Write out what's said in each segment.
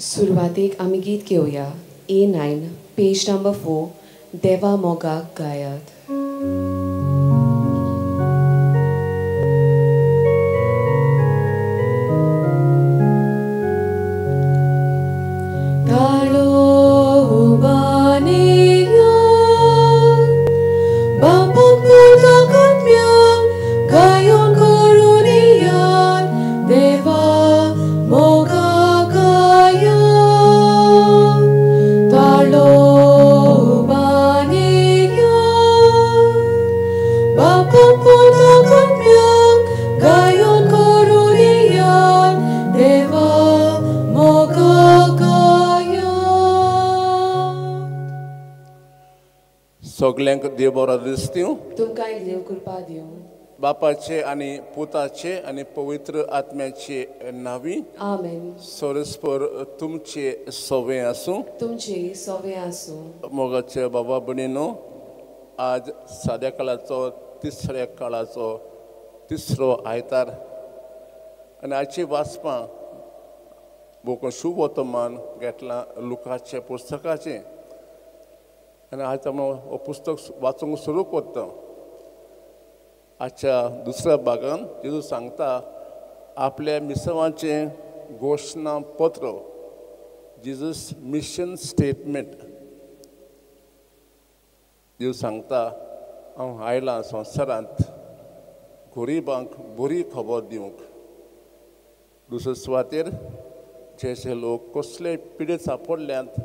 सुरवातेक आमी गीत घेवया A9 page number 4 देवा मोगाक गायात. सगल्यांक देव बरो दिसतीं, तुमकांय देव कृपा दिवं. बापाचे आनी पुताचे आनी पवित्र आत्म्याचे नांवी आमेन. सरस्पर तुमचे सवे आसूं, तुमचे सवे आसूं. मोगाचे बाबा भयणीनो, आज साद्या काळाचो तिसऱ्या काळाचो तिसरो आयतार आनी आजची वाचपां बोक शुभ वर्तमान घेतलां लुकाच्या पुस्तकाचें आनी आज आमी हो पुस्तक वाचूंक सुरू करता. आजच्या दुसऱ्या भागान जेजू सांगता आपल्या मिसवाचें घोशणा पत्र, जीजस मिशन स्टेटमेंट. जेजू सांगता हांव आयलां संवसारांत गरिबांक बरी खबर दिवंक. दुसरे सुवातेर जे जे लोक कसले पिडेत सापडल्यात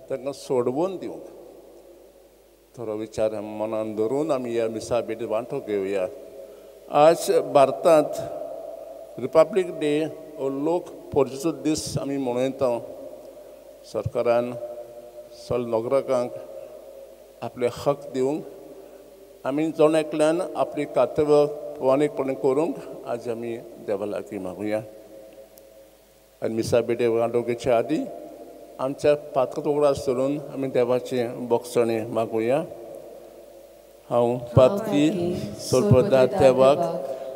तांकां सोडवून दिवंक. थोडो विचार मनान धरून आमी ह्या मिसा भेटीत वांटो घेवया. आज भारतांत रिपब्लीक डे हो लोक परजेचो दीस आमी मनयता. सरकारान सगल्या नागरिकांक आपले हक दिवंक आमी जण एकल्यान आपली कर्तव्य प्रामाणीकपणान करूंक आज आमी देवा लागीं मागुया. आनी मिसा भेटे वांटो घेवचे आदीं आमच्या पात्राचो उगडास धरून आमी देवाचे बोगसणे मागुया. हांव पातकी सोरपदा देवाक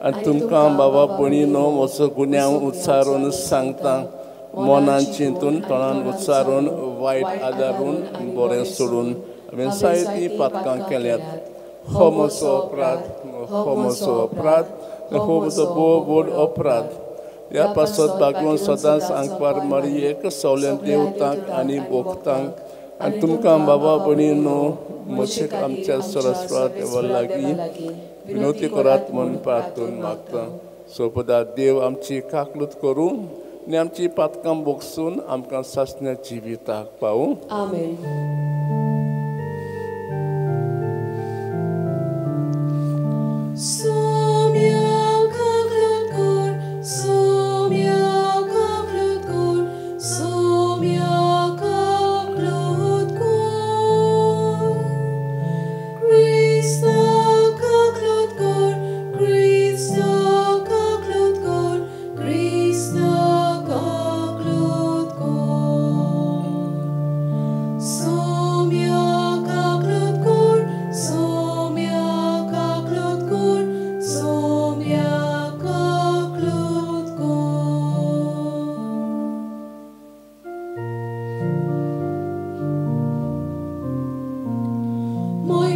आनी तुमकां बाबा भयणीनो म्हजो गुन्यांव उच्चारून सांगता. मनान चिंतून तोंडान उच्चारून वायट आदारून बरें सोडून हांवें जायतीं पातकां केल्यात. हो म्हजो अपराध, हो म्हजो अपराध, हो म्हजो भोव व्हड अपराध. ह्या पासत बागून सदांच आंकवार मारयेक सवल्या देवतांक आनी भोक्तांक आनी तुमकां बाबा भयणीनो म्हजेक आमच्या सरस्वत देवा लागीं विनवती करात म्हूण प्रार्थून मागता. सोपदा देव आमची काकलूत करूं आनी आमची पातकां बोगसून आमकां सासण्या जिविताक पावूं. आमेन. Moi,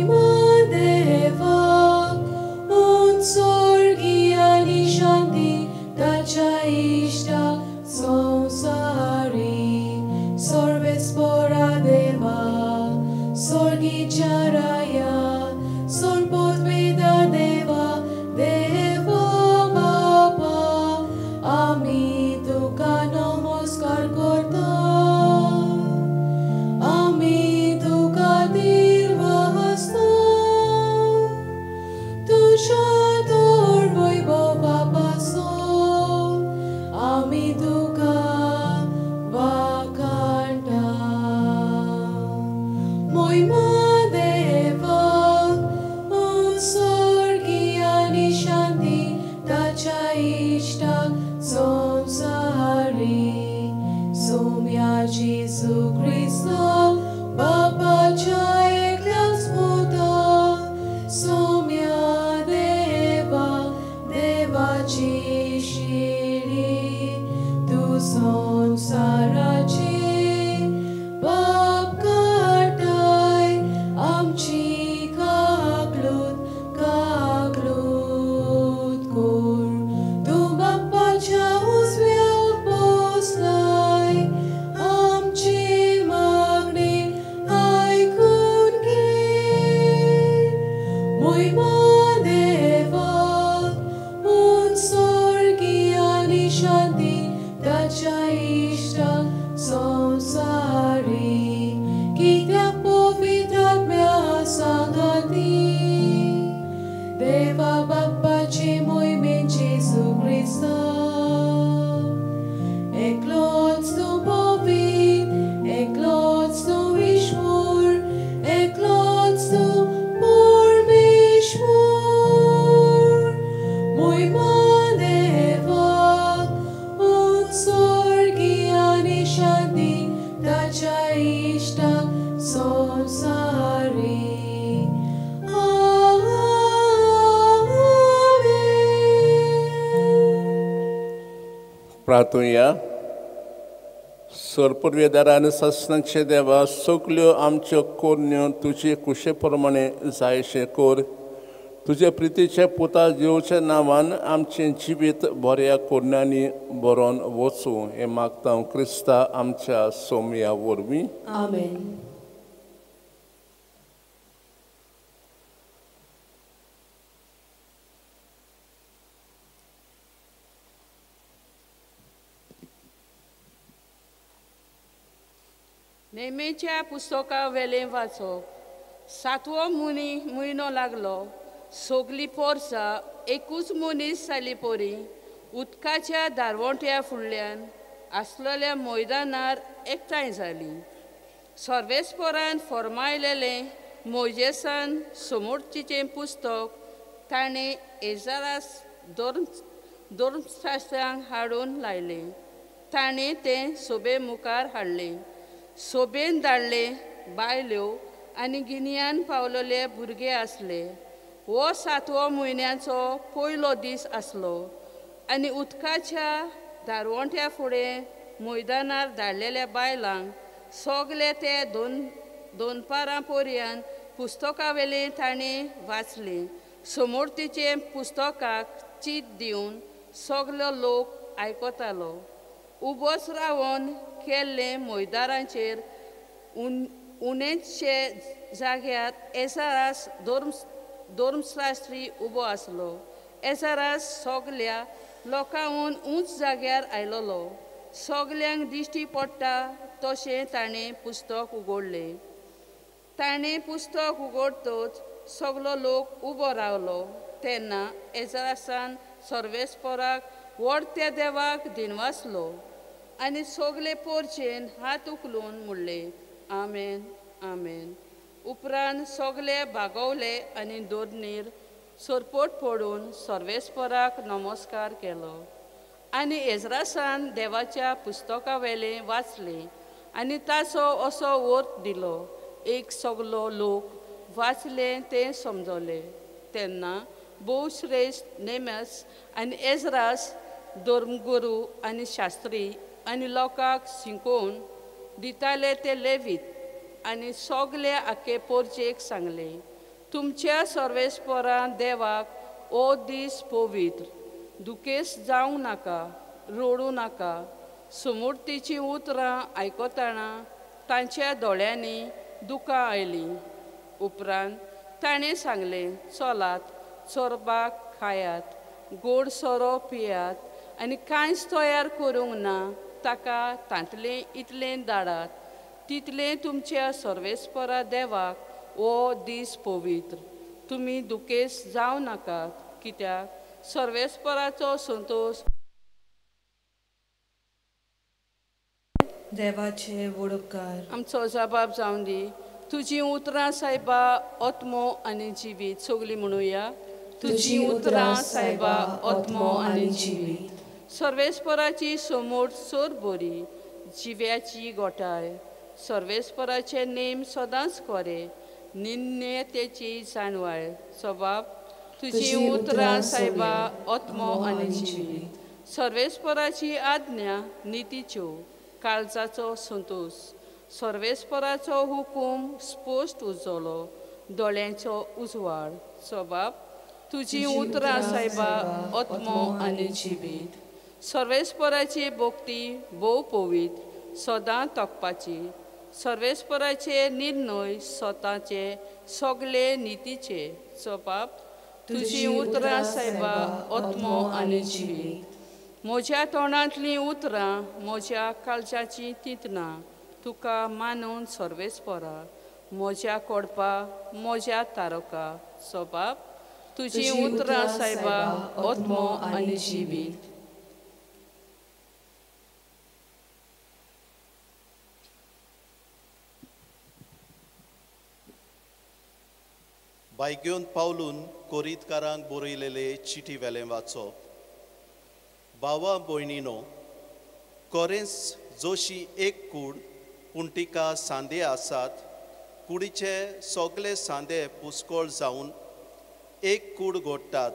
संवसारी. प्रार्थुया. सरपुर्वेदारान ससनाचे देवा, सगल्यो आमच्यो कोरण्यो तुजे कुशे प्रमाणे जायशें कोर. तुजे प्रितीचे पुता जेवच्या नांवान आमचें जिवीत बऱ्या कोरण्यांनी बरोवन वचूं हें मागता क्रिस्ता आमच्या सोमया वरवीं. आमेन. नेमेच्या पुस्तका वेलें वाचप. सातवो म्हयनो लागलो. सगलीं पोरसां एकूच मनीस जाली परी उदकाच्या दारवंट्या फुडल्यान आसलेल्या मैदानार एकठांय जाली. सर्वेस्परान फर्मायलेलें मोजेसान समोरचें पुस्तक ताणें एजारास धर्मशास्त्रांक हाडून लायलें. ताणें तें सोबे मुखार हाडलें. सोबेन धाडले बायल्यो आनी गिन्यान पावलेले भुरगे आसले. हो सातवो म्हयन्याचो पयलो दीस आसलो आनी उदकाच्या दारवंट्या फुडें मैदानार धाडलेल्या बायलांक सगले ते दोनपारां पर्यंत पुस्तका वेलें ताणें वाचलें. समोरतीचें पुस्तकाक चीत दिवन सगलो लोक आयकतालो. उबोच रावन केल्ले मैदानाचेर उणेचशे जाग्यार एसारास धर्मशास्त्री उबो आसलो. एसारास सगल्या लोकांहून उंच जाग्यार आयलोलो. सगल्यांक दिश्टी पडटा तशें ताणें पुस्तक उगडलें. ताणें पुस्तक उगडतच सगलो लोक उबो रावलो. तेन्ना एजरासान सर्वेस्पराक व्हड त्या देवाक दिनवासलो आनी सगले पोरचेन हात उखलून म्हणलें, आमेन आमेन. उपरांत सगले बागवले आनी दोरनीर सरपट पडून सर्वेस्पराक नमस्कार केलो. आनी एजरासान देवाच्या पुस्तका वेलें वाचलें आनी ताचो असो अर्थ दिलो. एक सगलो लोक वाचलें तें समजले. तेन्ना भोवश्रेश्ठ नेमस आनी एजरास धर्मगुरू आनी शास्त्री आनी लोकांक शिकोवन दिताले ते लेवीत आनी सगले आखे पोरचेक सांगलें, तुमच्या सर्वेस्परान देवाक ओ दीस पवित्र, दुखेस जावंक नाका, रडूं नाका. समूर्तीचीं उतरां आयकतना तांच्या दोळ्यांनी दुकां आयलीं. उपरांत ताणें सांगलें, चलात चोरबाक खायात, गोड सोरो पियात आनी कांयच तयार करूंक ना ताका तांतलें इतलें धाडात तितलें तुमच्या सर्वेस्परा देवाक ओ दीस पवित्र. तुमी दुखेस जावं नाकात, कित्याक सर्वेस्पराचो संतोश देवाचे वडोपकार. आमचो जबाब जावन दी. तुजी उतरां सायबा आत्मो आनी जिवीत. सगलीं म्हणुया, तुजी उतरां सायबा आत्मो आनी जिवीत. सर्वेस्पराची समोर चड बरी जिव्याची गोठाय. सर्वेस्पराचे नेम सदांच खरे, निन्यतेची जाणवाय. सबाब तुजी उतरां सायबा आत्मो आनी जिवीत. सर्वेस्पराची आज्ञा नितीच्यो, काळजाचो संतोश. सर्वेस्पराचो हुकूम स्पश्ट उजलो, दोळ्यांचो उजवाड. सबाब तुजी उतरां सायबा आत्मो आनी जिवीत. सर्वेस्पराची भक्ती भोव पवित्र, सदां तकपाची. सर्वेस्पराचे निर्णय स्वताचे सगळे नितीचे. सबाब तुजी उतरां सायबा आत्मो आनी जिवीत. म्हज्या तोंडांतलीं उतरां म्हज्या काळजाचीं तिंतनां तुका मानून सर्वेस्परा, म्हज्या कोडपा म्हज्या तारका. सबाब तुजी उतरां सायबा आत्मो आनी जिवीत. बायग्योन पावलून कोरीतकारांक बरयलेले चिटी वेलें वाचप. भावा भयणीनो, कोरेंस जोशी एक कूड पूण तिका सांदे आसात कुडीचे सगळे सांदे पुस्कोळ जावन एक कूड घडटात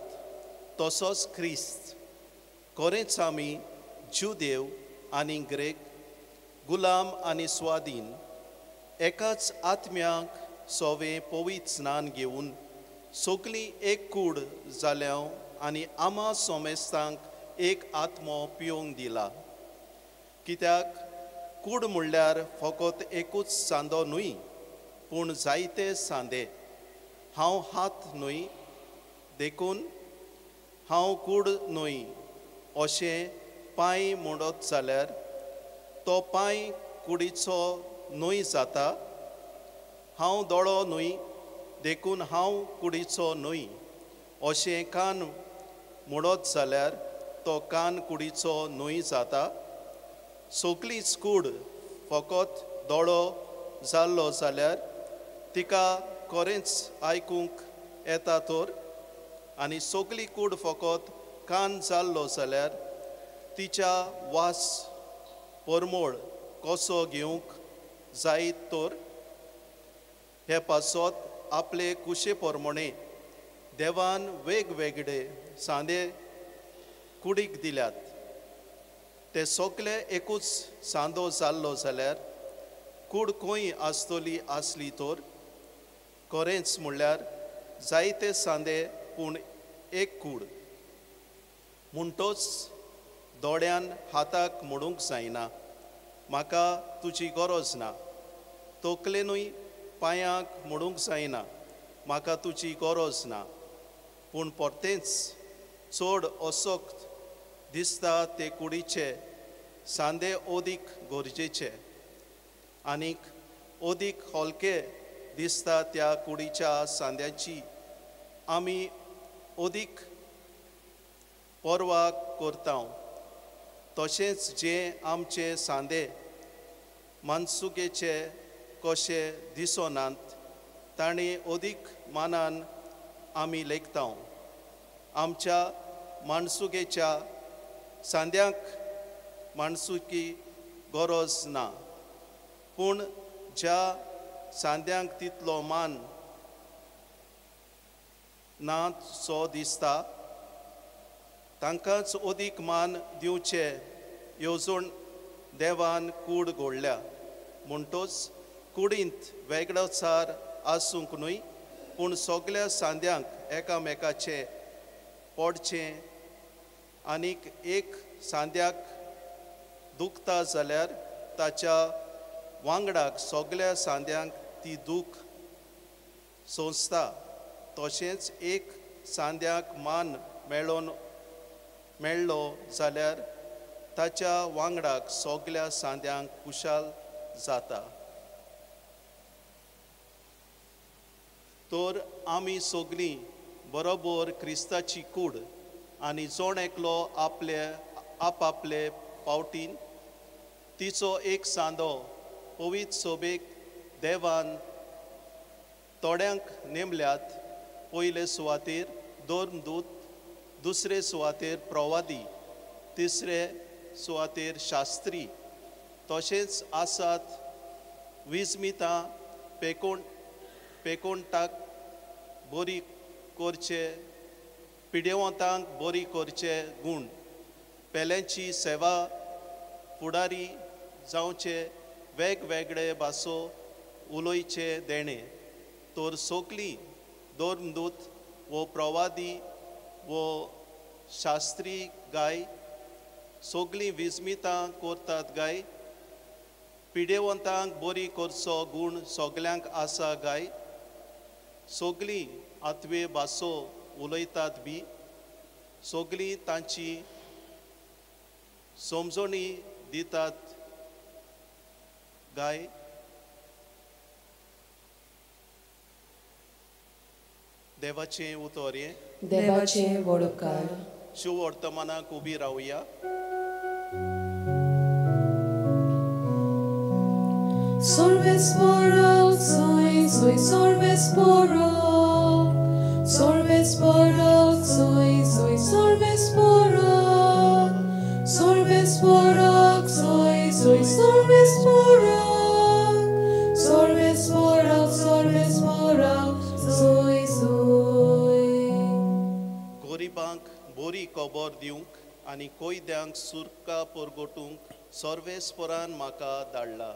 तसोच क्रिस्त. खरेंच आमी जुदेव आनी ग्रेक, गुलाम आनी स्वाधीन एकाच आत्म्याक सोवे पवित्र स्नान घेवन सगळीं एक कूड जाल्या आनी आमा सोमेस्तांक एक आत्मो पिवंक दिला. कित्याक कूड म्हणल्यार फकत एकूच सांदो न्हय पूण जायते सांदे. हांव हात न्हय देखून हांव कूड न्हय अशें पांय म्हणत जाल्यार तो पांय कुडीचो न्हय जाता. हांव दोळो न्हय देखून हांव कुडीचो न्हय अशें कान म्हणत जाल्यार तो कान कुडीचो न्हय जाता. सगळीच कूड फकत दोळो जाल्लो जाल्यार तिका खरेंच आयकूंक येता तर, आनी सगळी कूड फकत कान जाल्लो जाल्यार तिच्या वास परमळ कसो घेवंक जायत तर. हे पासत आपले कुशे प्रमाणे देवान वेगवेगळे सांदे कुडीक दिल्यात. ते सगळे एकूच सांदो जाल्लो जाल्यार कूड खंय आसतली आसली तर. खरेंच म्हणल्यार जायते सांदे पूण एक कूड. म्हणटोच दोळ्यान हाताक म्हणूंक जायना म्हाका तुजी गरज ना, तकलेनूय पांयांक म्हणूंक जायना म्हाका तुजी गरज ना. पूण परतेंच चड असक्त दिसता ते कुडीचे सांदे अदीक गरजेचे आनीक अदीक हलके दिसता त्या कुडीच्या सांद्याची आमी अदीक पर्वा करता. तशेंच जे आमचे सांदे मानसुकेचे कशे दिसनात ताणें अदीक मानान आमी लेखता. आमच्या माणसुकेच्या सांद्यांक माणसुकी गरज ना, पूण ज्या सांद्यांक तितलो मान ना सो दिसता तांकांच अदीक मान दिवचे येवजण देवान कूड घडल्या. म्हणटोच कुडींत वेगळोचार आसूंक न्हय पूण सगळ्या सांद्यांक एकामेकाचे पडचें आनीक एक सांद्याक दुखता जाल्यार ताच्या वांगडाक सगळ्या सांद्यांक ती दूख सोंसता. तशेंच एक सांद्याक मान मेळ्ळो जाल्यार ताच्या वांगडाक सगळ्या सांद्यांक खुशाल जाता. तर आमी सगळीं बरोबर क्रिस्ताची कूड आनी जण एकलो आपले आपआपले पावटीन तिचो एक सांदो पवित्र सोबेक देवान थोड्यांक नेमल्यात. पयले सुवातेर धर्मदूत, दुसरे सुवातेर प्रवादी, तिसरे सुवातेर शास्त्री, तशेंच आसात विस्मितां पेकोणटाक बरी करचे, पिडेवंतांक बरी करचे गूण, पेल्यांची सेवा, फुडारी जावचे, वेगवेगळे भासो उलोवचे देणे. तर सगळीं धर्मदूत वो प्रवादी वो शास्त्री गाय सगळीं विस्मितां करतात गाय, पिडेवंतांक बरी करचो गूण सगल्यांक आसा गाय, सगळीं आतवे भासो उलयतात बी, सगळीं तांची समजणी दितात गाय. देवाचें उतर हें. देवाचें वडोपकार. शिववर्तमानाक उबी रावया. Sorves soy, soy sorves porok. Sorves porok, soy, soy sorves porok. Sorves porok, soy, soy sorves porok. Sorves porok, soy. बरी खबर दिवंक आनी कोयद्यांक सुरका परगटूंक सर्वेस्परान म्हाका धाडला.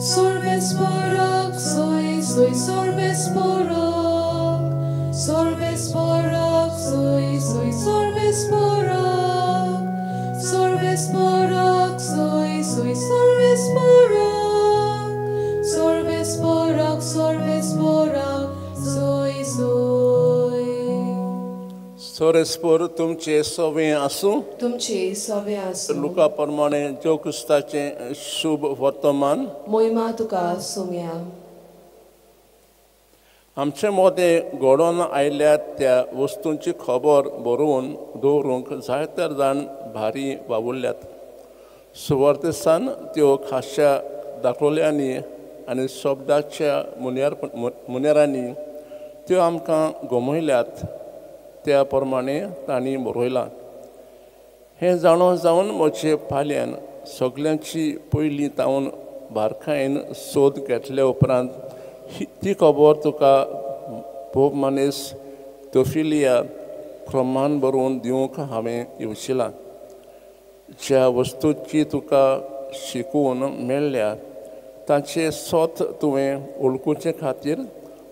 Sorvesporak, soy, soy, sorvesporak, sorvesporak, soy, soy, sorvesporak, sorvesporak, soy, soy, sorvesporak, sorvesporak, sorvesporak, soy, soy. सोरेस्पोर तुमचे सोवे आसूं, तुमचे सोवे आसूं. लुका प्रमाणे जो क्रिस्ताचें शुभ वर्तमान. मोहिमा तुका सोम्या. आमचे मदें घडोवन आयल्यात त्या वस्तूंची खबर बरोवन दवरूंक जायते जाण भारी वावुरल्यात. सुवार्तेसान त्यो खाश्या दाखोवल्यांनी आनी शब्दाच्या मुनेरांनी त्यो आमकां गमयल्यात, त्या प्रमाणे तांणी बरयलां. हें जाणो जावन म्हजे पाल्यान सगल्यांची पयलीं तावन बारकायेन सोद घेतल्या उपरांत ती खबर तुका भोव मनीस तोफिलिया क्रमान बरोवन दिवंक हांवें येवशिलां. ज्या वस्तूची तुका शिकून मेळ्ळ्या ताचें सोत तुवें वळखुचे खातीर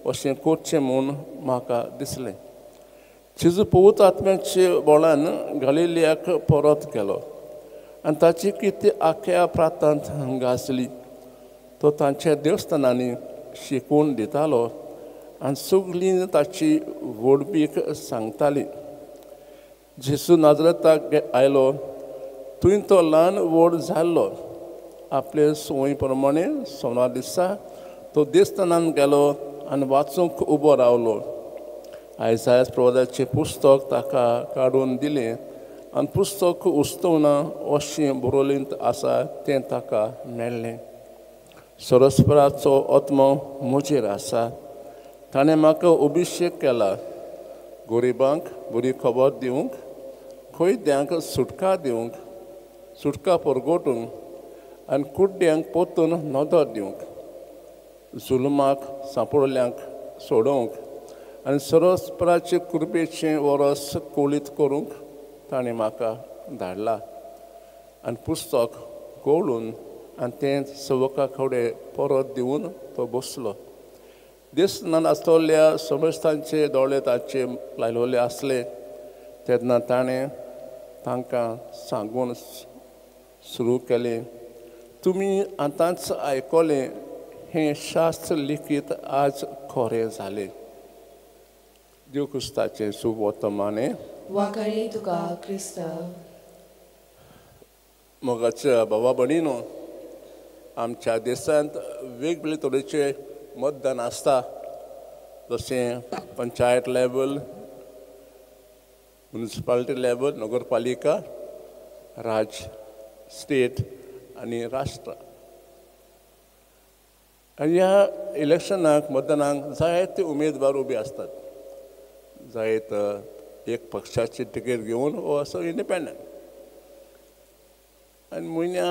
अशें करचें म्हूण म्हाका दिसलें. जेजू पवित्र आत्म्याचे बळान गालिलियाक परत गेलो आनी ताची कितें आख्या प्रांतांत गाजली. तो तांच्या देवस्थानांनी शिकून दितालो आनी सगळीं ताची व्हडवीक सांगताली. जेजू नाजरेताक आयलो, थंय तो ल्हान व्हड जाल्लो. आपले संवय प्रमाणे सोमार दिसा तो देवस्थानांत गेलो आनी वाचूंक उबो रावलो. आयजायस प्रवादाचें पुस्तक ताका काडून दिलें आनी पुस्तक उस्तवना अशें बरोवलेंत आसा तें ताका मेळ्ळें. सरस्पराचो आत्मो म्हजेर आसा, ताणें म्हाका अभिशेक केला गरिबांक बरी खबर दिवंक, कैद्यांक सुटका दिवंक, सुटका परगटूंक आनी कुड्ड्यांक परतून नदर दिवंक, जुलमाक सांपडल्यांक सोडोवंक आनी सरस्पराचे कृपेचें वरस कोळीत करूंक ताणें म्हाका धाडला. आनी पुस्तक कवळून आनी तें सेवका कडेन परत दिवन तो बसलो. देसनान आसतल्या समस्तांचे दोळे ताचे लायलोले आसले तेन्ना ताणें तांकां सांगून सुरू केलें, तुमी आतांच आयकलें हें शास्त्र लिखीत आज खरें जालें. देव क्रिस्ताचें शुभ वर्तमाने. वाखाणी तुका क्रिस्ता. मोगाच्या बाबा भयणीनो, आमच्या देशांत वेगवेगळे तरेचे मतदान आसता, जशें पंचायत लेवल, म्युनिसिपालिटी लेवल, नगरपालिका, राज्य, स्टेट आनी राष्ट्र. आनी ह्या इलेक्शनाक मतदानाक जायते उमेदवार उबे आसतात, जायत एक पक्षाची तिकेट घेवन वो असो इंडिपेंडंट. आनी म्हयन्या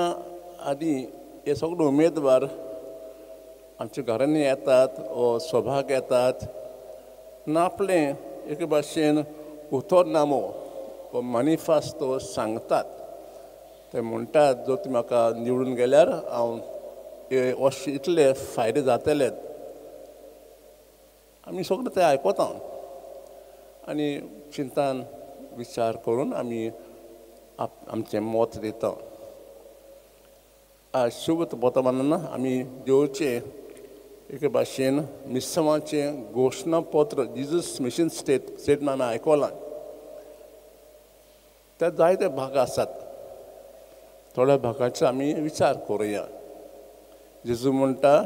आदीं हे सगळे उमेदवार आमच्या घरांनी येतात वो सभाक येतात आनी आपलें एके भाशेन उतरनामो वो मॅनिफेस्टो सांगतात. ते म्हणटात जर तुमी म्हाका निवडून गेल्यार हांव हे अशे इतले फायदे जातले. आमी सगळे ते आयकता आनी चिंतान विचार करून आमी आमचें मत दिता. आज शुभ वर्तमानान आमी देवचे एके भाशेन मिसमाचें घोशणापत्र जिजस मिशन स्टेटमेंट आमी आयकलां. त्या जायते भाग आसात, थोड्या भागाचो आमी विचार करुया. जेजू म्हणटा,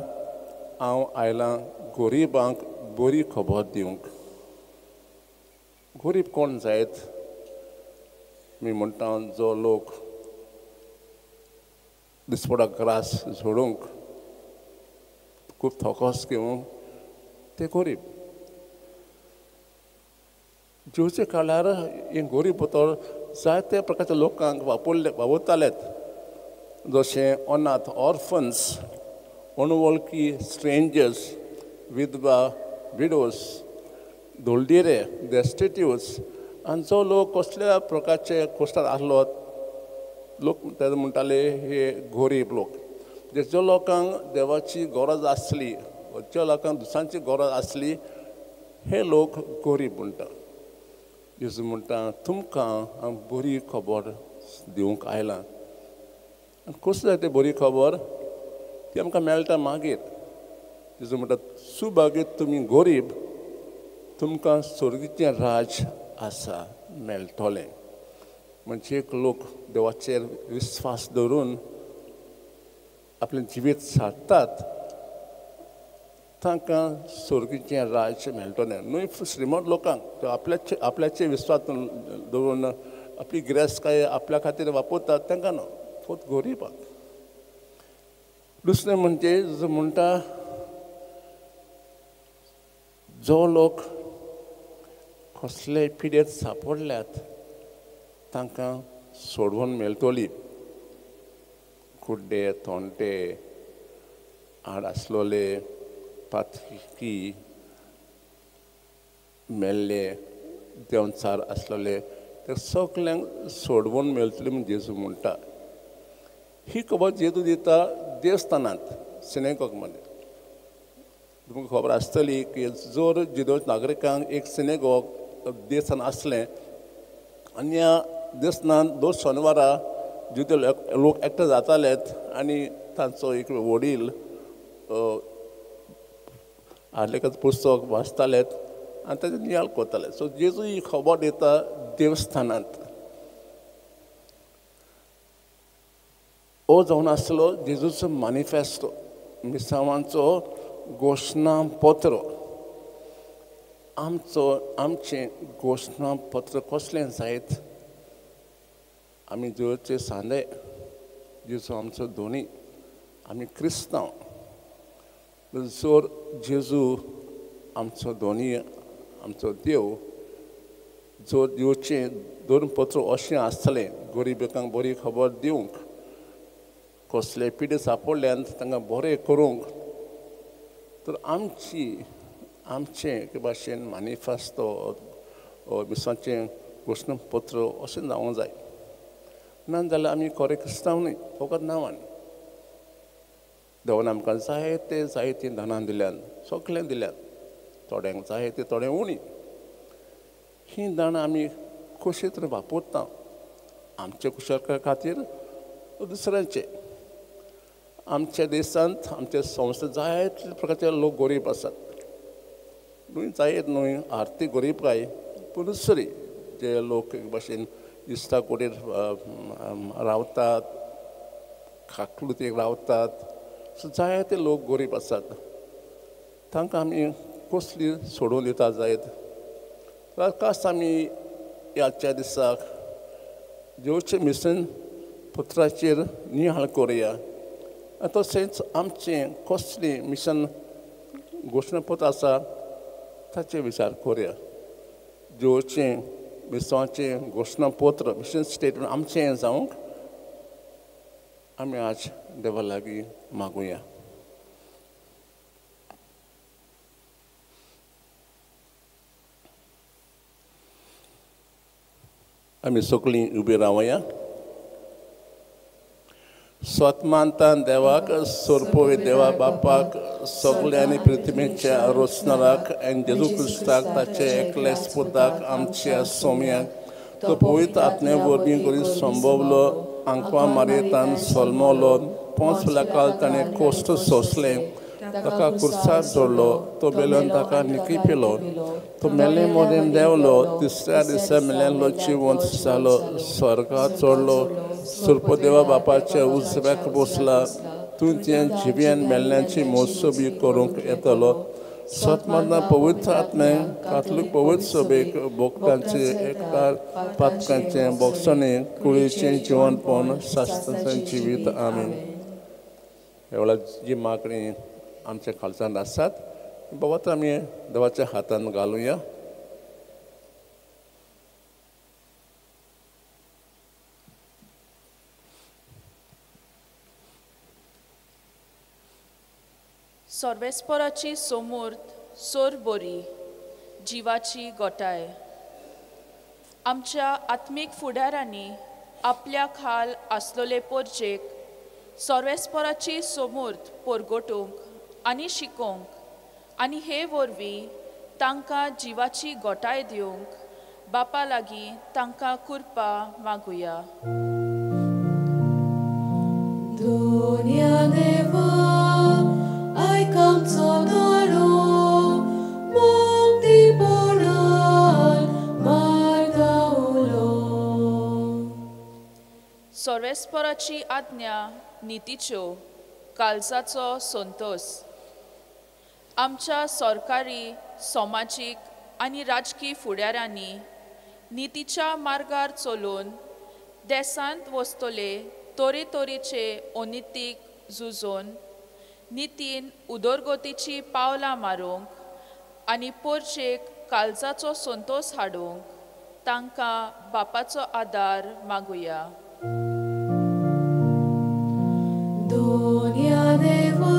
हांव आयलां गरिबांक बरी खबर दिवंक. गरीब कोण जायत? मी म्हणटा जो लोक दिसपडा ग्रास झोडूंक खूब थोकोस घेवंक ते गरीब. जेवचे काळार हें गरीब उतर जायते प्रकारच्या लोकांक वापरले वावुरतालेत, जशें अनाथ, ऑर्फन्स, अनवळखी, स्ट्रेंजर्स, विधवा, विडोज, दोलदिरे, डेस्टिट्यूट्स आनी जो लोक कसल्या प्रकारचे कोश्टार आसलो लोक ते म्हणटाले हे गोरीब लोक. ज्या लोकांक देवाची गरज आसली, ज्या लोकांक दुसऱ्यांची गरज आसली, हे लोक गोरीब म्हणटा. जेजू म्हणटा तुमकां हांव बरी खबर दिवंक आयलां. आनी कसली जाय ती बरी खबर ती आमकां मेळटा मागीर. जेजू म्हणटा सुभागीत तुमी गोरीब, तुमकां स्वर्गीचें राज आसा मेळटलें. म्हणजे एक लोक देवाचेर विस्वास दवरून आपलें जिवीत सारतात तांकां स्वर्गीचें राज्य मेळटलें. न्हय श्रीमंत लोकांक आपल्याचे आपल्याचे विस्वास दवरून आपली गिरेस्तकाय आपल्या खातीर वापरतात तांकां न्हू, फक्त गोरिबांक. दुसरें म्हणजे जो म्हणटा जो लोक कसले पिडेत सापडल्यात तांकां सोडवून मेळटली. कुड्डे, तोंडे, आड आसलोले, पातकी, मेल्ले, देंवचार आसलोले, ते सगल्यांक सोडवून मेळटली म्हूण जेजू म्हणटा. ही खबर जेजू दिता देवस्थानांत, सिनेगॉग मध्ये. तुमकां खबर आसतली की जर जिदो नागरिकांक एक सिनेगॉग देवस्थान आसलें आनी ह्या देवस्थानांत दोन शनिवारा जिदो लोक एकठांय जातालेत आनी तांचो एक वडील आर्लेकाचें पुस्तक वाचतालेत आनी ताचेर नियाळ करताले. सो जेजू ही खबर दिता देवस्थानांत. हो जावन आसलो जेजूचो मानिफेस्टो, मिसांवांचो घोशणापत्र. आमचो आमचें घोशणापत्र कसलें जायत? आमी जेजूचे सांदे, जेजू आमचो धोनी, आमी क्रिस्तांव. जर जेजू आमचो धोनी, आमचो देव, जर दिवचें दोन पत्र अशें आसतलें गरिबांक बरी खबर दिवंक, कसले पिडे सापडल्यान तांकां बरें करूंक, तर आमची आमचें एके भाशेन मानिफेस्तो मिसाचें घोशणापत्र अशें जावंक जाय. ना जाल्यार आमी खरे क्रिस्तांव न्हय, फकत नांवान. देवान आमकां जायते जायतीं दानां दिल्यान, सगळें दिल्यात, थोड्यांक जाय ते थोडें उणी. हीं दानां आमी कशे तरेन वापरता आमचे कुशळकाय खातीर दुसऱ्यांचे. आमच्या देशांत आमच्या संस्थे जायते प्रकारचे लोक गरीब आसात, न्हय जायत न्हय आर्थीक गरीबकाय, पूण दुसरी जे लोक एक भाशेन इस्ता कुडीर रावतात, खाकलुतीक रावतात, सो जायते लोक गरीब आसात. तांकां आमी कसली सोडून दिता जायत? खास आमी ह्याच्या दिसाक जेवचे मिशन पत्राचेर निहाळ करुया. तशेंच आमचें कसलें मिशन घोशणापत्र आसा ताचेर विचार करुया. जेवचें मिसांचें घोशणापत्र, मिशन स्टेटमेंट आमचें जावंक आमी आज देवा लागीं मागुया. आमी सगळीं उबी रावया. स्वतमानतान देवाक, सोरपोवी देवा बापाक, सगळ्यांनी पृथ्वीच्या रोसणाराक आनी जेजू क्रिस्ताक ताचे एकलेच पुताक आमच्या सोम्याक, तो पवित्र आत्मे वरवीं करी संभवलो, आंकवा मारयेतान सोलमलो, 5 लाखाल ताणें कोश्ट सोंसलें, ताका कुर्सार जोडलो, तो बेल्यान ताका निकी पिलो, तो मेले मोदेन देंवलो, तिसऱ्या दिसा मेल्यान जिवंत जालो, स्वर्गात चडलो, सुर्पदेवा बापाच्या उजव्याक बसला, तूं तें जिव्यान मेल्ल्यांची मोसबी करूंक येतलो. सतमतना पवित्र आत्मे कातलीक पवित्र सभेक भोक्तांचे एकतार पातकांचें बोगसणें कुळीचें जिवनपण शास्त्राचें जिवीत. आमीन. ह्या वेळार जी मागणी आमच्या खालच्यान आसात बाबा आमी देवाच्या हातान घालुया. सर्वेस्पराची सोमूर्त सोरबोरी जिवाची गोटाय. आमच्या आत्मीक फुडारांनी आपल्या खाल आसलोले पोरजेक सर्वेस्पराची सोमूर्त पोरगोटूंक आनी शिकोवंक आनी हे वरवीं तांकां जिवाची गोटाय दिवंक बापा लागीं तांकां कृपा मागुया. दोन्या देवा आयक आमचो ताळो, मुक्तीपणान मारता उलो. सर्वेस्पराची आज्ञा नितीच्यो, काळजाचो संतोस. आमच्या सरकारी, समाजीक आनी राजकी फुडारांनी नितीच्या मार्गार चलोवन देशांत वसतले तरेतरेचे अनितीक झुजोवन नितीन उदरगतीची पावलां मारूंक आनी पोरचेक काळजाचो संतोस हाडूंक तांकां बापाचो आदार मागुया. दोन्या देवा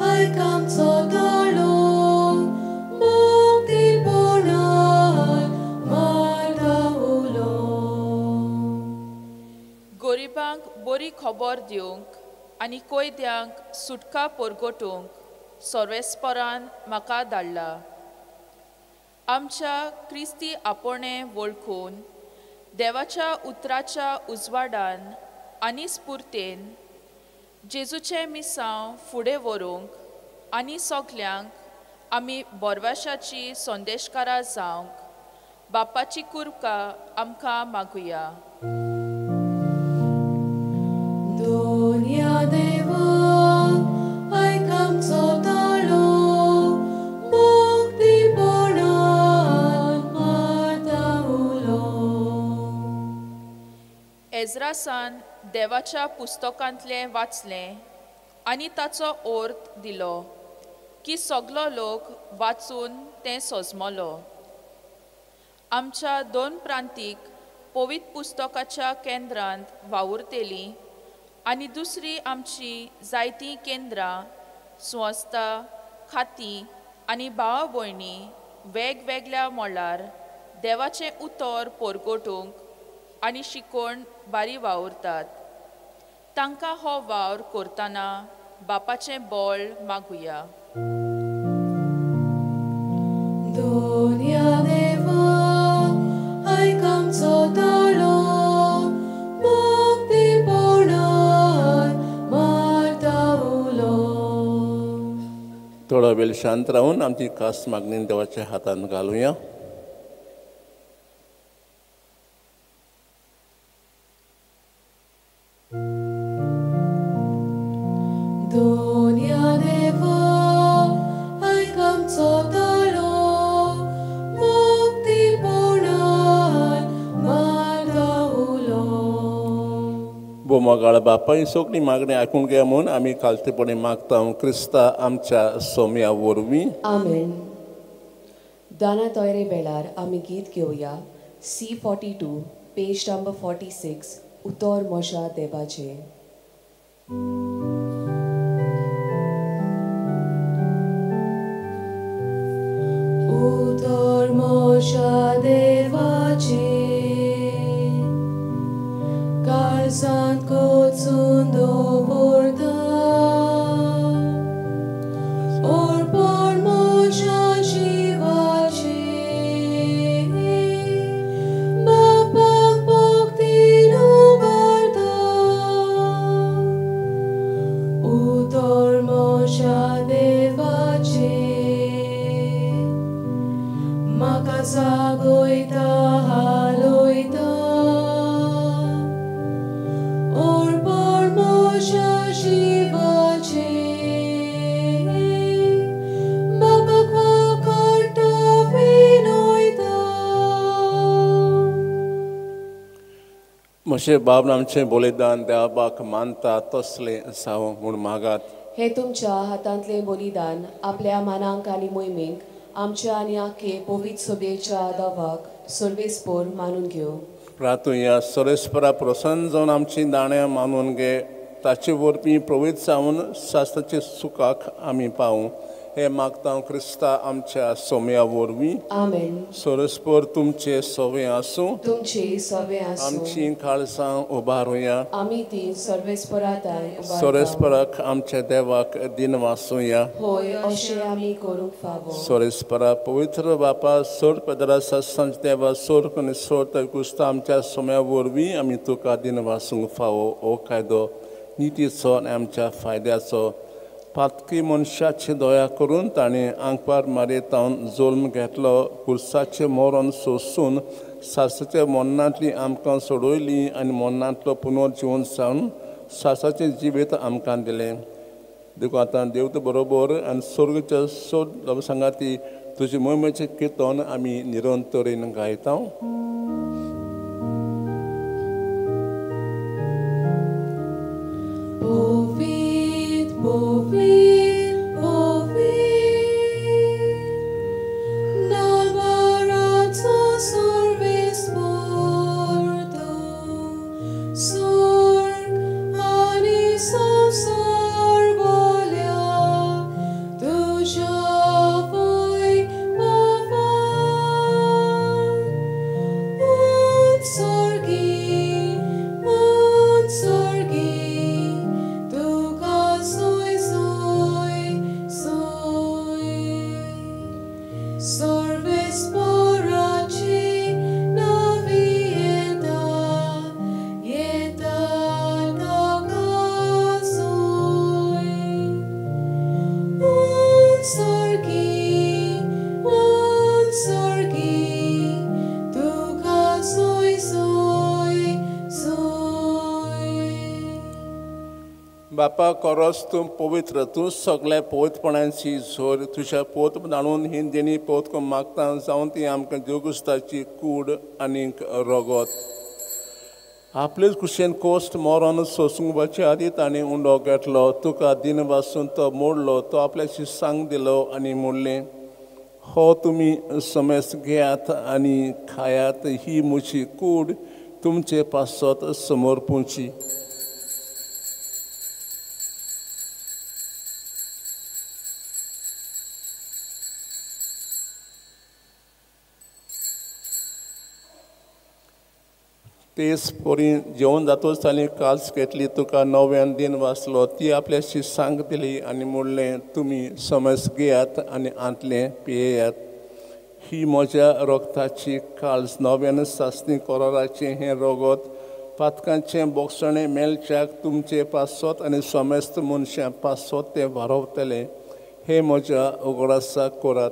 आयक आमचो ताळो, मुक्तीपणान मारता उलो. गरिबांक बरी खबर दिवंक आनी कैद्यांक सुटका परगटूंक सर्वेस्परान म्हाका धाडला. आमच्या क्रिस्ती आपणे वळखून देवाच्या उतराच्या उजवाडान आनी स्फुर्तेन जेजूचें मिसांव फुडें व्हरूंक आनी सगल्यांक आमी बोरवाशाची संदेशकारां जावंक बापाची कृपा आमकां मागुया. दोन्या देवा आयक आमचो ताळो, मुक्तीपणान मारता उलो. एज्रासान देवाच्या पुस्तकांतलें वाचलें आनी ताचो अर्थ दिलो की सगलो लोक वाचून तें सजमलो. आमच्या दोन प्रांतीक पवित्र पुस्तकाच्या केंद्रांत वावुरतेली आनी दुसरी आमची जायतीं केंद्रां, संस्था, खातीं आनी भाव भयणी वेगवेगळ्या मळार देवाचें उतर परगटूंक आनी शिकोवन बारी वावुरतात. तांकां हो वावर करतना बापाचें बळ मागुया. दोन्या देवा आयक आमचो ताळो, मुक्तीपणान मारता उलो. थोडो वेळ शांत रावून आमची खास मागणी देवाच्या हातान घालुया. दोन्या देवा आयक आमचो ताळो, मुक्तीपणान मारता उलो. बोमगाळ बापाय सगळी मागणी आयकूंक घे म्हूण आमी खालतेपणी मागता क्रिस्ता आमच्या सोम्या वरवीं. आमेन. दाना तोयरे वेळार आमी गीत घेवया C42 page number 46 उतर म्हज्या देवाचें. उतर म्हज्या देवाचें काळजांत कोचून दवरता, अर्पण म्हज्या जिवाचें बापाक भक्तीन उबारता. उतर म्हज्या देवाचें म्हाका जागयता हालयता, अर्पण म्हज्या जिवाचें बापाक वांकडटा विनयता. म्हजे बाब आमचें बलिदान देवाक मानता तसलें जावं म्हूण मागात. हे तुमच्या हातांतलें बलिदान आपल्या मानांक आनी मोहिमेक आमच्या आनी आखे पवित्र सभेच्या दावाक सर्वेस्पोर मानून घेवं. प्रातुया सर्वेस्परा प्रसन्न जावन आमची दाण्यां मानून घे, ताचे वरवीं पवित्र जावन शास्त्राचे सुखाक आमी पावूं. हे मागता क्रिस्ता आमच्या सोम्या वरवीं. आमेन. सरस्पर तुमचे सवे आसूं. तुमचे सवे आसूं. आमची काळसां उबारुया. आमी ती सर्वेस्पराताय उबारता. सरस्पराक आमच्या देवाक दिन वासूया. होय अशें आमी करूंक फावो. सरस्परा पवित्र बापा सोड पदरा सत्संग देवा सोड आनी सोड क्रिस्ता आमच्या सोम्या वरवीं आमी तुका दिन वासूंक फावो. हो कायदो नितीचो आनी आमच्या फायद्याचो. पातकी मनशाची दया करून ताणें आंकवार मारयेतावन जल्म घेतलो. कुर्साचें मरण सोसून सासाच्या मरणांतली आमकां सोडयली आनी मरणांतलो पुनर्जिवन जावन सासाचें जिवीत आमकां दिलें. देखून आतां देवता बरोबर आनी स्वर्गच्या सोद सांगाती तुजी मोहिमेचें किर्तन आमी निरंतरेन गायता. बापा कोरोस तूं पवित्र, तूं सगळ्या पवित्रपणाची झोर. तुज्या पोत धाडून ही देणी पोत मागता जावन ती आमकां देवगुस्ताची कूड आनीक रगत. आपलेच कुशेन कोश्ट मरण सोसूंक वचचे आदी ताणें उंडो घेतलो. तुका दिन वासून तो मोडलो. तो आपल्या शिसांक दिलो आनी म्हणलें, हो तुमी समेस घेयात आनी खायात, ही म्हजी कूड तुमचे पासत समर्पूची. तेच परी जेवण जातोच ताणें काल्स घेतली. तुका नव्यान दिन वाचलो. ती आपल्या शिसांक दिली आनी म्हणलें, तुमी समज घेयात आनी आंतलें पियेयात. ही म्हज्या रगताची काल्स, नव्यान सासणी कोराराचें हें रगत पातकांचें बोगसणें मेळच्याक तुमचे पासत आनी समेस्त मनशां पासत तें वारोवतलें. हें म्हज्या उगडासाक करात.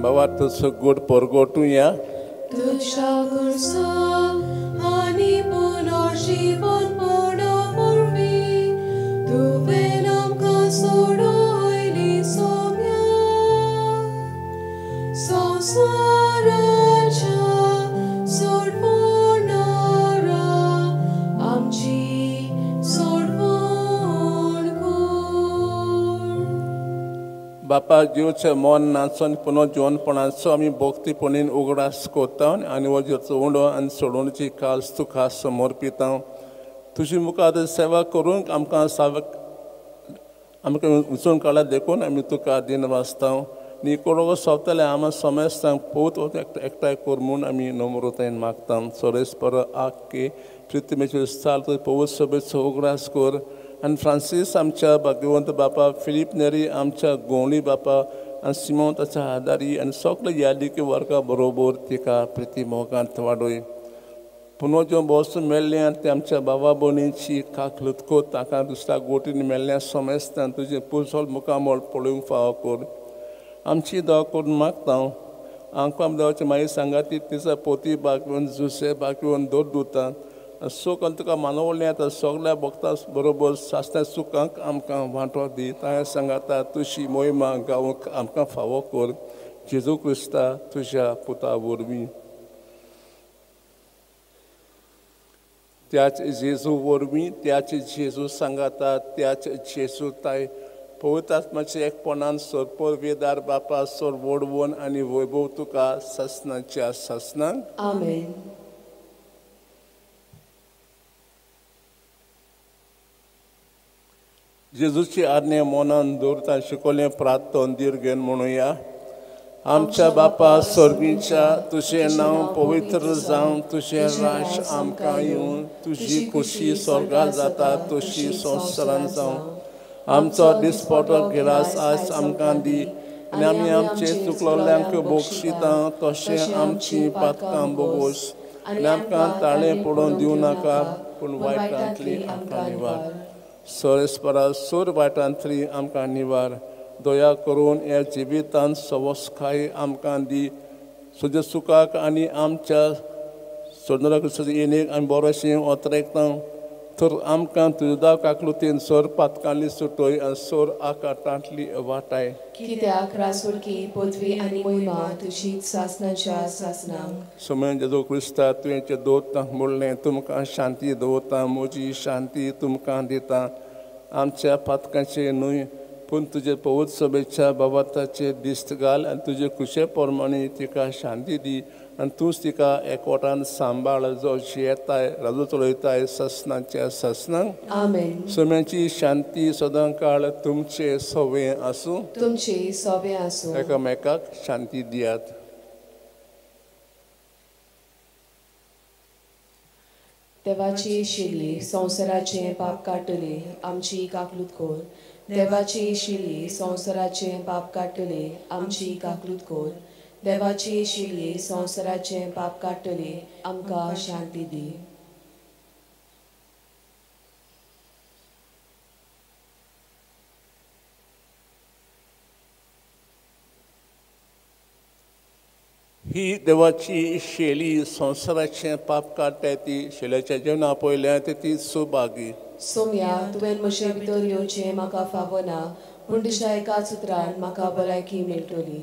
बाबा तुजो गोड परगटुया. तुज्या खुर्सा आनी पुनर्जीवनपणा वरवीं तुवें आमकां सोडयली सोम्या. संवसाराच्या सोडवणारा आमची सोडवण कर. बापा जिवचें मन नाचो आनी पुनर्जिवनपणाचो आमी भक्तीपणीन उगडास करता आनी हो जिवचो उंडो आनी सोडवणेची काल्स तुका समर्पिता. तुजी मुखार सेवा करूंक आमकां सावक आमकां उचून काडला देखून आमी तुका दिन वाचता. निकोडो सोंपतले आमा समेस्तांक पोत एकठांय कर म्हूण आमी नम्रतायेन मागता. सोरेस्पर आक्के प्रिथमेचेर साल तुजे पवित्र सभेचो उगडास कर आनी फ्रांसीस आमच्या भाग्यवंत बापा, फिलीप नेरी आमच्या गोवणी बापा आनी सिमोन ताच्या आदारी आनी सगळे यादीके वर्गा बरोबर तिका प्रिती मोगांत वाडय. पुनोज्यो ज्यो बसून मेळ्ळें आनी ते आमच्या बाबा भयणीची काकलुतको ताका दुसऱ्या गोटीन मेळ्ळ्या समेस्तान तुजें पुजोल मुखामळ पळोवंक फावो कर. आमची दवा करून मागता. आमकां देवाची मागीर सांगाती तिचा पोती बागवून जुसे बागवून दोर दुता सुख आनी तुका मानवलें आतां सगळ्या भक्ता बरोबर सासण्या सुखांक आमकां वांटो दी. ताणें सांगाता तुजी मोहिमा गावंक आमकां फावो कर. जेजू क्रिस्ता तुज्या पुता वरवीं. त्याच जेजू वरवीं, त्याच जेजू सांगाता, त्याच जेजू ताय पवित्र आत्माचे एकपणान सोरपोरवेदार बापा सोर वोडवोन आनी वैभव तुका सासनाच्या सासनाक. आमेन. जेजूची आज्ञा मनान दवरता शिकोवलें प्रार्थन दीर्घेन म्हणुया. आमच्या बापा स्वर्गीच्या, तुजें नांव पवित्र जावं, तुजें राज आमकां येवं, तुजी खुशी स्वर्गार जाता तशी संवसारान जावं. आमचो दिसपटो गिरास आज आमकां दी आनी आमी आमचे चुकलोल्यांक बोगशिता तशें आमची पातकां बोगोस आनी आमकां ताळें पडोवन दिवं नाका, पूण वायटांतली आमकां निवार. सोरेस्परा सोर वायटांतली आमकां निवार. दया करून ह्या जिवितांत सवसकाय आमकां दी, सुद्दां सुखाक आनी आमच्या सोदनाक येणेक आमी बरोशें ओतरेकता. तर आमकां तुज्या काकलुतीन सोर पातकांली सुटोय आनी सोर आकाटांतली वाटाय. कित्याक रासुरकी पदवी आनी मोहिमा तुजी सासनाच्या सासनाक. सोमेन जेजू क्रिस्ता तुवें दवरता म्हणलें, तुमकां शांती दवरता, म्हजी शांती तुमकां दिता. आमच्या पातकांचे न्हय पूण तुजे पवित्र सभेच्या बाबाताचे दिस्त घाल आनी तुजे खुशे प्रमाणे तिका शांती दी आनी तूंच तिका एकवटान सांबाळ, जो जियेताय राजू चलयताय सासनाच्या सासनाक. आमेन. सोम्याची शांती सदां काळ तुमचे सवे आसूं. तुमचे सोबे आसूं. एकामेकाक शांती दियात. देवाची शिली संवसाराचें पाप काडटली आमची काकलूत कोर. देवाची शिली संवसाराचें पाप काडटली आमची काकलूत कोर. देवाची शिली संवसाराचें पाप काडटली आमकां शांती दी. ही देवाची शेली संवसाराचें पाप काडटा ती शेल्याच्या जेवणा पयल्या ती सुभागी. सोम्या, तुवें म्हजे भितर येवचें म्हाका फावना, पूण तुज्या एकाच उतरान म्हाका भलायकी मेळटली.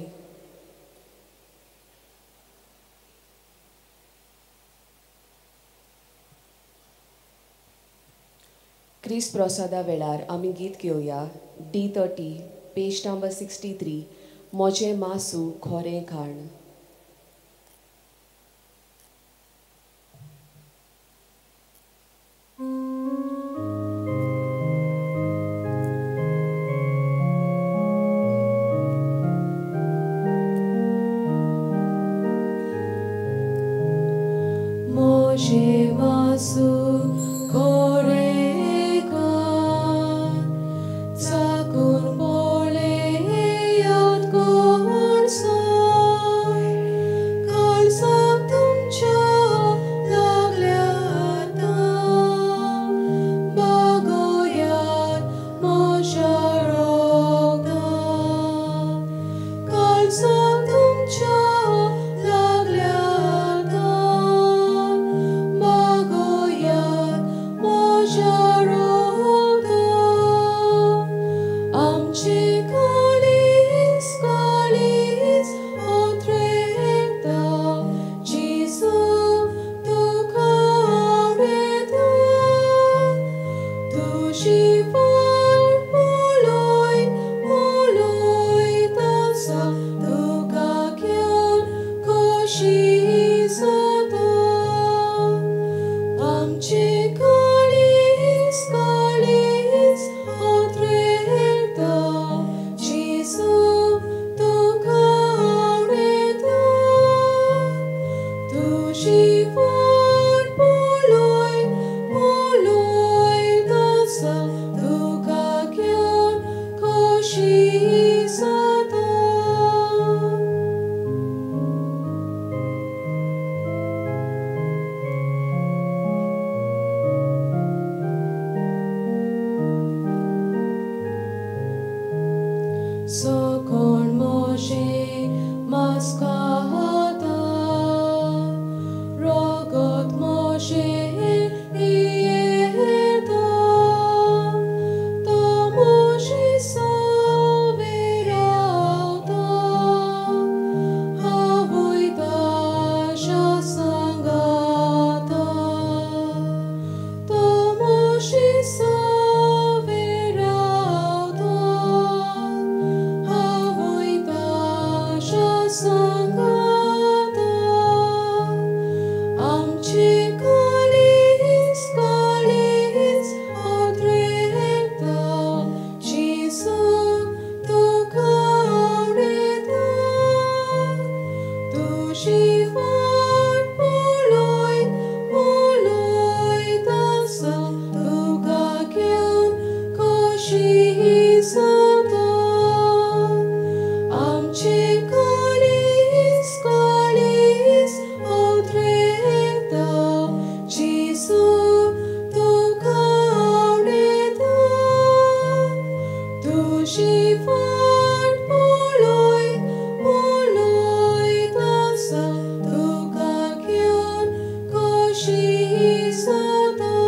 क्रिस्त प्रसादा वेळार आमी गीत घेवया D30 page number 63, म्हजें मासू खोरें खाण. म्हजें मासू खोरें खाण, चाकून पळयात कोण साय, काळजाक तुमच्या लागल्या आतां, बागोयात म्हज्या रोगान. काळजाक तुमच्या लागल्या आतां, बागोयात म्हज्या रोगान. आमचे काळीज काळीज ओतरेता, जेजू तुका आवडटा. तुजी वाट पळय पळयत आसा, तुका घेवन खोशी जाता. आमचे काळीज काळीज ओतरेता, जेजू तुका आवडटा. तुजी वाट पळय पळयत आसा, तुका घेवन खोशी जाता. सकोण म्हजें मास खाता, रगत म्हजें पियेता, तो म्हजे सवे रावता, हांवूय ताज्या सांगाता. तो म्हजे सवे रावता, तुजी फाट पळय पळयत आसा तुका घेवन खोशी सदां.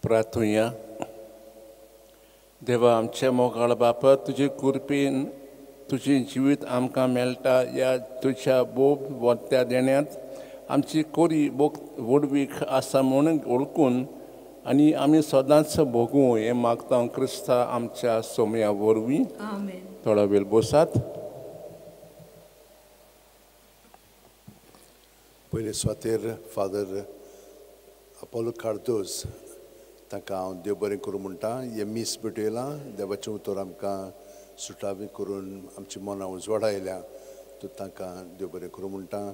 प्रार्थुया. देवा आमच्या मोगाळ बापा, तुजे कृपेन तुजें जिवीत आमकां मेळटा. ह्या तुज्या बोब वत्या देण्यांत आमची कोरी बोग व्हडवीक आसा म्हूण वळखून आनी आमी सदांच भोगूं हें मागता क्रिस्ता आमच्या सोम्या वरवीं. थोडो वेळ बसात. पयले सुवातेर फादर अपोलो कार्दोज तांकां हांव देव बरें करूं म्हणटा. हें मीस भेटयलां, देवाचें उतर आमकां सुटावी करून आमची मनां उजवाडायल्या, तो तांकां देव बरें करूं म्हणटा.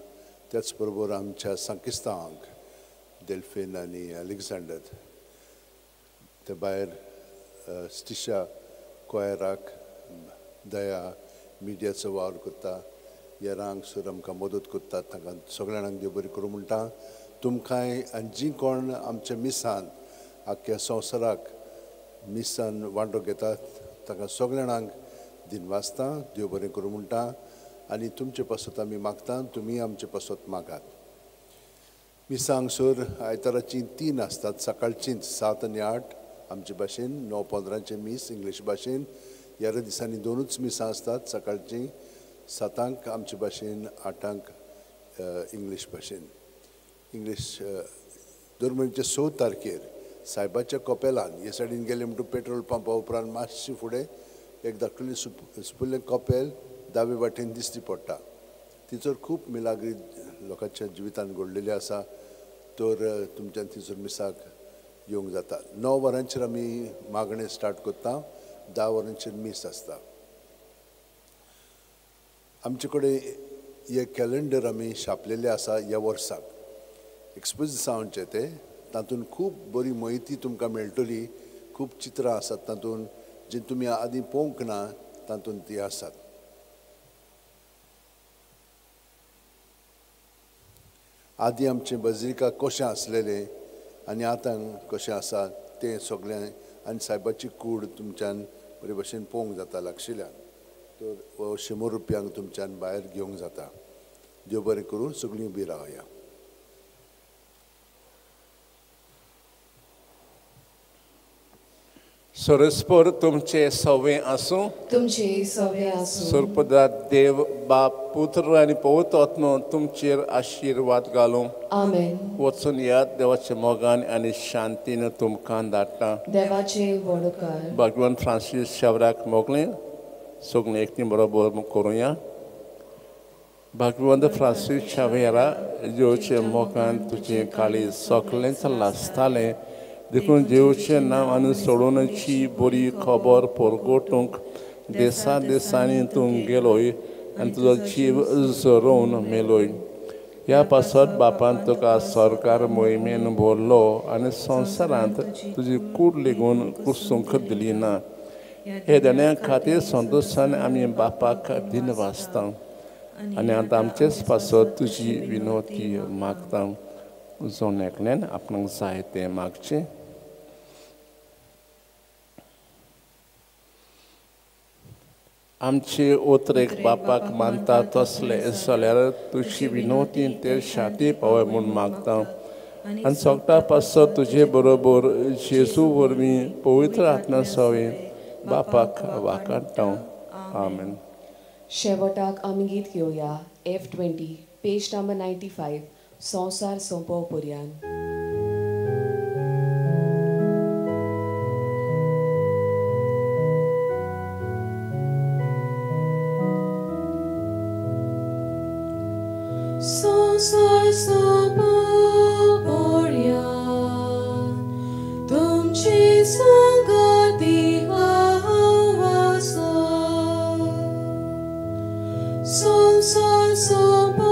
त्याच बरोबर आमच्या सांकिस्तांक डेल्फीन आनी अलेक्झांडर, ते भायर स्टिशा कोयराक दया मिडियाचो वावर करता, ह्या हांगसर आमकां मदत करतात, तांकां सगळ्या जाणांक देव बरें करूं म्हणटा. तुमकांय आनी जीं कोण आमच्या मिसान आख्ख्या संवसाराक मिसान वांटो घेतात तांकां सगळ्या जाणांक दिनवासता, देव बरें करूं म्हणटा. आनी तुमचे पासत आमी मागता, तुमी आमचे पासत मागात. मिसां हांगसर आयताराचीं 3 आसतात, सकाळचीं 7 आनी 8 आमचे भाशेन, 9:15 मीस इंग्लीश भाशेन, ह्या दिसांनी दोनूच मिसां आसतात, सकाळचीं 7 आमचे भाशेन, 8 इंग्लीश भाशेन. इंग्लीश दर म्हयन्याच्या 6 तारखेर सायबाच्या कपेलान हे सायडीन गेले म्हणटूच पेट्रोल पंपा उपरांत मातशें फुडें एक धाकटुलें सुपुल्लें कपेल दावे वाटेन दिश्टी पडटा. थंयसर खूब मिलाग्री लोकांच्या जिवितान घडलेली आसा. तर तुमच्यान थंयसर मिसाक येवंक जाता. 9 वरांचेर आमी मागणें स्टार्ट करता, 10 वरांचेर मीस आसता. आमचे कडेन हे कॅलेंडर आमी छापलेले आसा ह्या वर्साक एक्सपोजिसांवांचे ते, तातूंत खूब बरी म्हायती तुमकां मेळटली. खूब चित्रां आसात तातूंत जी तुमी आदीं पळोवंक ना तातूंत ती आसात. आदीं आमचें बजरिका कशें आसलेलें आनी आतां कशें आसा तें सगळें आनी सायबाची कूड तुमच्यान बरे भशेन पळोवंक जाता लागशिल्ल्यान. तर हो 100 रुपयांक तुमच्यान भायर घेवंक जाता. देव बरें करूं. सगळीं उबी रावया. सरस्पर तुमचे सवे आसूं, तुमचे सवे आसूं. सर्पदा देव बाप पुत्र आनी पवित्र आत्मो तुमचेर आशिर्वाद घालूं. आमेन. वचून याद देवाच्या मोगान आनी शांतीन तुमकां धाडटा. देवाचे व्हडकार. भगवान फ्रांसीस शेवराक मोगलें सगळें एकटी बरोबर करुया. भगवंत फ्रांसीस शावेरा जेवचे मोगान तुजें काळीज सगळेंच लासतालें, देखून जेवचें नांव आनी सोडोवण्याची बरी खबर परगटूंक देसा देसांनी तूं गेलोय आनी तुजो जीव झरोवन मेलोय. ह्या पासत बापान तुका सरकार मोहिमेन भरलो आनी संवसारांत तुजी कूड लेगून कुसूंक दिली ना. हे देण्या खातीर संतोशान आमी बापाक दिन वाचता आनी आतां आमचेच पासत तुजी विनवती मागता. जोन एकल्यान आपणाक जाय तें मागचें. आमचे ओतरेक बापाक मानता तसले जाल्यार तुजी विनवती ते शांती पावय म्हूण मागता आनी सगळ्या पासत तुजे बरोबर जेजू वरवीं पवित्र आत्मा सवे बापाक वाकाडटा. आमेन. शेवटाक आमी गीत घेवया F20 page number 95 संवसार सोंपो पर्यान. संवसार सोंपो पर्यान तुमची संगती हांव आसा. संवसार सोंपो